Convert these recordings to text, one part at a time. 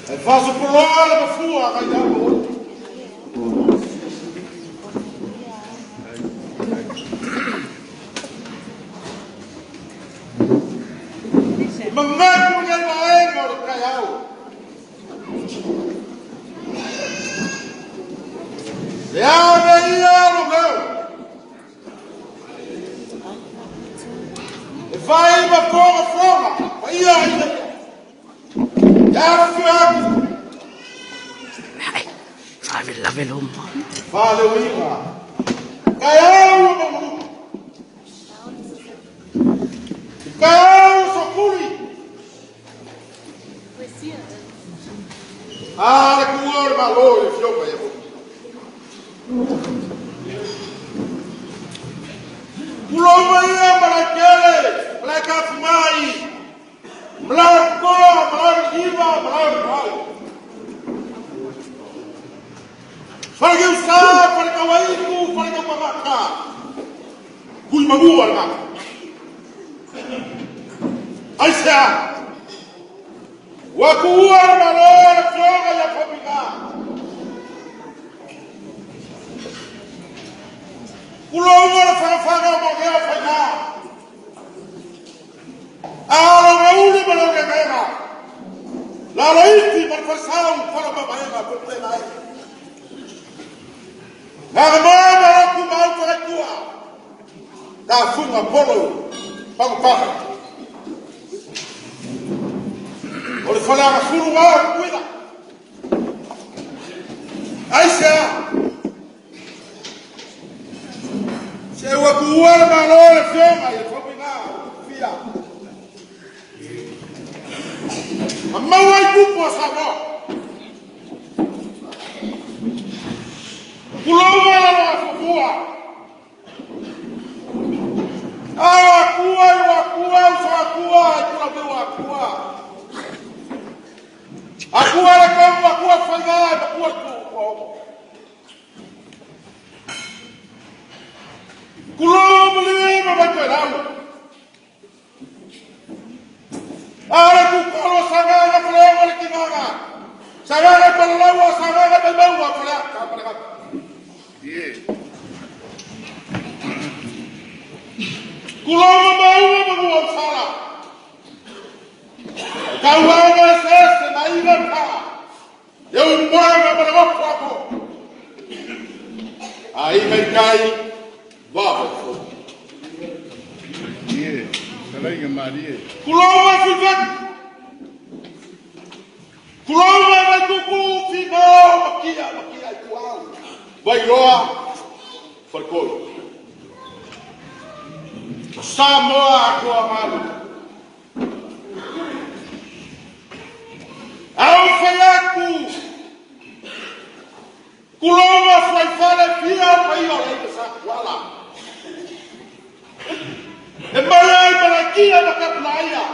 E faso poloa le mafua ngai le amo. Mangai ni vaega o le taeao. Le ave ia lo leo. E fai ma foga foga, pa ia ia. Ai, faalavelave loma. Faleuiga. Taeao ua mauluga. Taeao sokuli. A le kuua o le malo i le fioga ia Kuloma ia malaikele, malaikafumai, malakoa, malaiva, malaimau. Faleusa, falekawaiku, falekaumamaka. Kulimamua le maka. Aisea, ua kuua le malo le fioga ia fauiga. Kuloma le whakawhanga o mawea whainga. Alo ngauli ma le ngega. Lalo iti ma le whasau whala mamaenga pepena ai. Ngā mama o ku mau whakaitua. Ka funga polo pangu panga. O le whalanga furu wā kuila. Aisea. Se ua kuua le malo le fioga i le fauiga fia. Ma maua i tupu o Samoa. Kuloma la loa fufua. A kua i wa kua uso a kua i kula meu a kua. A kua le kamu a kua whaiga i ma kua tu kua omo. Kuloma le ma mai koe lau. Ale kukolo sagaga faleoga le kingaga. Sagaga palalaua, sagaga maimaua faleaka falekaka. Kuloma maua manua usala. Kauaga sese na ila pa. E umanga ma le opo apo. Ai mai kai, vava fo. Ie, talainga malie. Kuloma fuifatu. Kuloma mai kuku fingao makia makia i tuau. Vailoa, falikoi. Samoa atoa malu. Au whaiaku. Kuloma whaifale pia pai o leina sa kuala. E mai ai malakia ma kapulaia.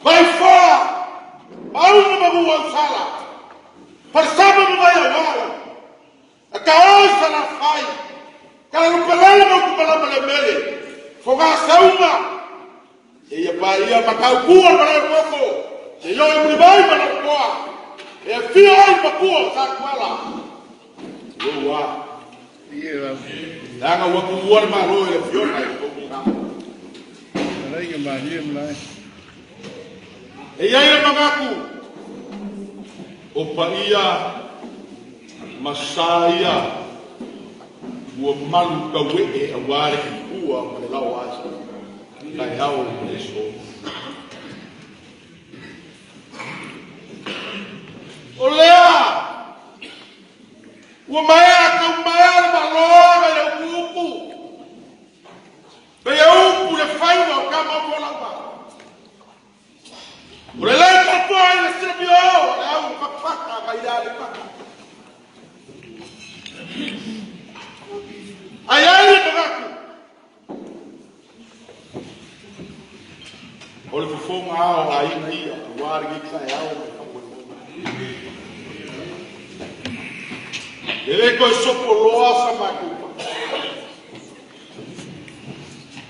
Mai wha, maunga mamu au sala. Parsama ma mai au au. A ka oi sala whai. Ka la lupelele mau kupalama le mele. Foga saunga. E ia pa ia makau kua ma le koko. E ioi muli mai ma le koa. E fia ai makua o sa kuala. Ua. Ie la. Langa ua kuua le malo e le fiona i le. Talainga malie malai. E iai le magaku. O paia masaia ua malu kaue'e auā le kipua ma le lao asa taeao ma le aso. O lea ua maea taumaea le maloga i le upuupu pe ia upu le faiva o kamaofolauga. O le lei tatua i le silapio o le au fakafaka mai le alepaka. Ai ai le magaku. O le fofoga ao aiga ia, ua le taeao ma le faamoemoe. E le toe sopoloa sa matou papa.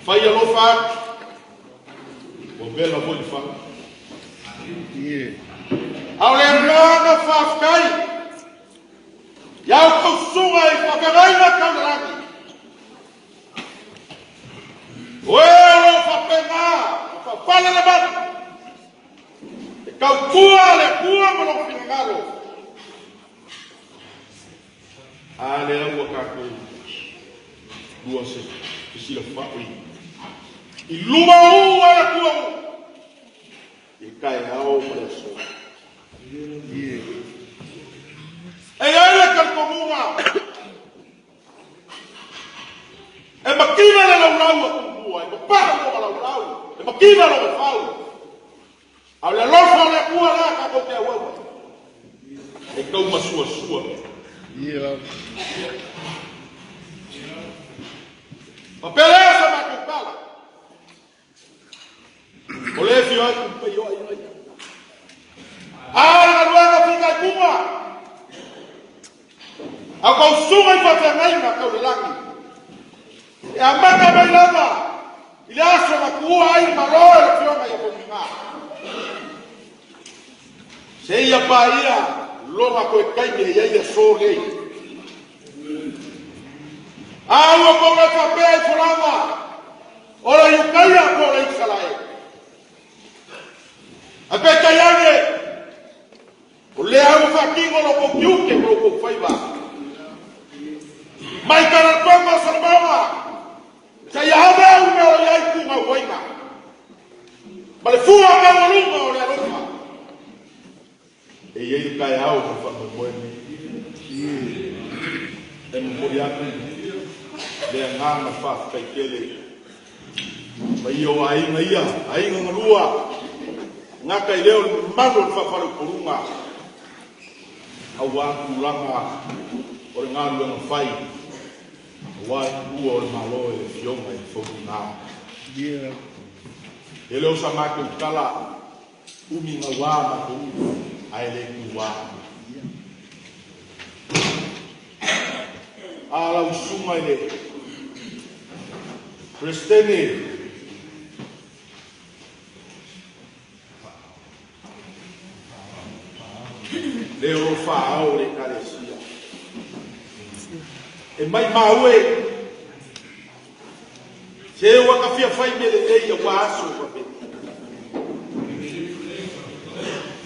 Fai alofa atu, ua vela foi le fau. A o le agaga faafetai i a outou susuga i faafeagaiga tau le lagi, o e o lo o faapena ona faapale le malu e tautua le Atua ma lona finagalo. A lea ua tatou lua se fesilafai i luma o ua e Atua i le taeao ma le aso. E i ai le talitonuga e mativa le laulau a Tumua, e papala lona laulau, e mativa lona fau. A o le alofa o le Atua la tatou te auau ai, e taumasuasua mea. Faapea lea sa matou tala, o le afio atu i paia o aiga ia. A o le galuega fitaituga, a tou susuga i faafeagaiga tau le lagi, e amata mai lava i le aso na tuua ai le Malo e le Afioga ia Faumuina, seia paia lona toe taimi e i ai aso nei. A ua tou le faapea i folaga o le Iutaia po o le Isaraelu, ae peitai ane, O lea ua faatino lo outou tiute ma lo outou faiva. Mai Talatoga o Solomona, seia ave au mea o i ai tugauaiga ma le fua maualuga o le alofa. E i ai le taeao ma le faamoemoe lenei. E momoli atu le agaga faafetai tele paia o aiga ia, aiga na lua, gata i lea o le mamalu o le faafaleupoluga, aua tulaga o le galuega fai, aua le tuua o le Malo e le Afioga i le Faumuina. E le o sa matou tala, umi gauā matou upu, ae le tuā. A lau susuga i le Peresetene, le o lo faaao o le Ekalesia, e maimau e se ua ta fia fai mea lelei aua aso faapenei.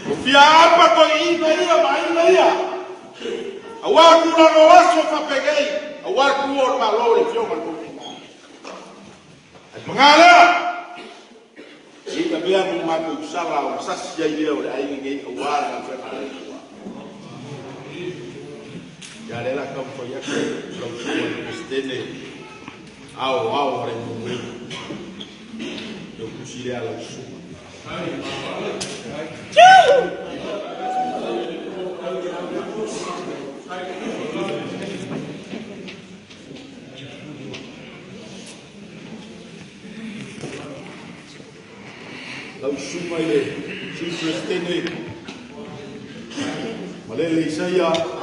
Ua fia apa toeaiina ia ma aiga ia, aua tulaga o aso faapenei, aua le tuua o le Malo i le Afioga i le Komiti. Ae paga lea, se i avea mo matou sala ona sasi ai lea o le aiga nei aua le galuega a le Atua. Ia lea la taumafai atu lau Susuga i le Peresetene aoao a le Emanueli. Leu tusi lea lau Susuga. Lau Susuga i le Sui Peresetene, malele Isaia.